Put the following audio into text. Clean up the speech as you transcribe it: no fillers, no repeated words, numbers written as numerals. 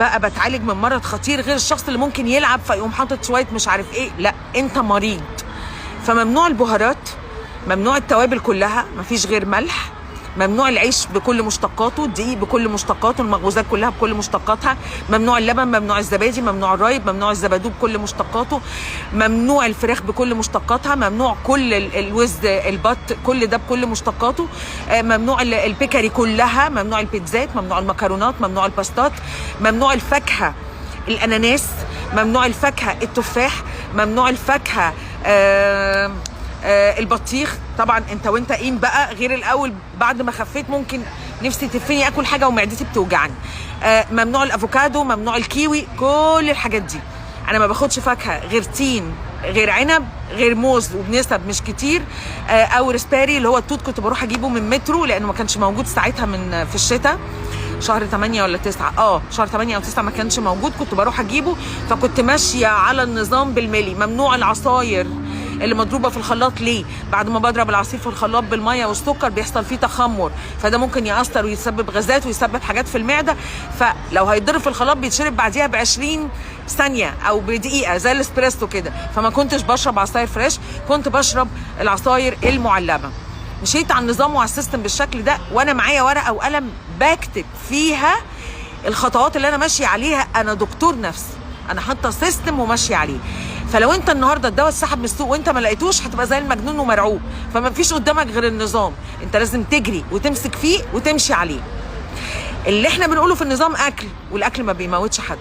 بقى بتعالج من مرض خطير غير الشخص اللي ممكن يلعب فيقوم حاطط شوية مش عارف ايه. لا، انت مريض. فممنوع البهارات، ممنوع التوابل كلها، مفيش غير ملح، ممنوع العيش بكل مشتقاته، الدقيق بكل مشتقاته، المخبوزات كلها بكل مشتقاتها، ممنوع اللبن، ممنوع الزبادي، ممنوع الرايب، ممنوع الزبادو بكل مشتقاته، ممنوع الفراخ بكل مشتقاتها، ممنوع كل الوز، البط، كل ده بكل مشتقاته، ممنوع ال bakery كلها، ممنوع البيتزات، ممنوع المكرونات، ممنوع الباستات، ممنوع الفاكهة الأناناس، ممنوع الفاكهة التفاح، ممنوع الفاكهة البطيخ. طبعا انت وانت قايم بقى غير الاول، بعد ما خفيت ممكن نفسي تفني اكل حاجة ومعدتي بتوجعني. ممنوع الافوكادو، ممنوع الكيوي، كل الحاجات دي. انا ما باخدش فاكهة غير تين، غير عنب، غير موز، وبنسب مش كتير، او raspberry اللي هو التوت، كنت بروح اجيبه من مترو لانه ما كانش موجود ساعتها من في الشتاء شهر 8 ولا 9، شهر 8 او 9 ما كانش موجود، كنت بروح اجيبه. فكنت ماشية على النظام بالملي. ممنوع العصاير اللي مضروبة في الخلاط. ليه؟ بعد ما بضرب العصير في الخلاط بالمية والسكر بيحصل فيه تخمر، فده ممكن يأثر ويسبب غازات ويسبب حاجات في المعدة. فلو هيتضرب في الخلاط بيتشرب بعديها ب20 ثانية او بدقيقة زي الاسبريسو كده. فما كنتش بشرب عصاير fresh، كنت بشرب العصاير المعلبه. مشيت على النظام وعلى ال system بالشكل ده، وانا معايا ورقة وقلم بكتب فيها الخطوات اللي انا ماشية عليها. انا دكتور نفسي، انا حاطه system وماشية عليه. فلو انت النهارده الدواء اتسحب من السوق وانت ما لقيتوش هتبقى زي المجنون ومرعوب. فما فيش قدامك غير النظام، انت لازم تجري وتمسك فيه وتمشي عليه. اللي احنا بنقوله في النظام اكل، والاكل ما بيموتش حد.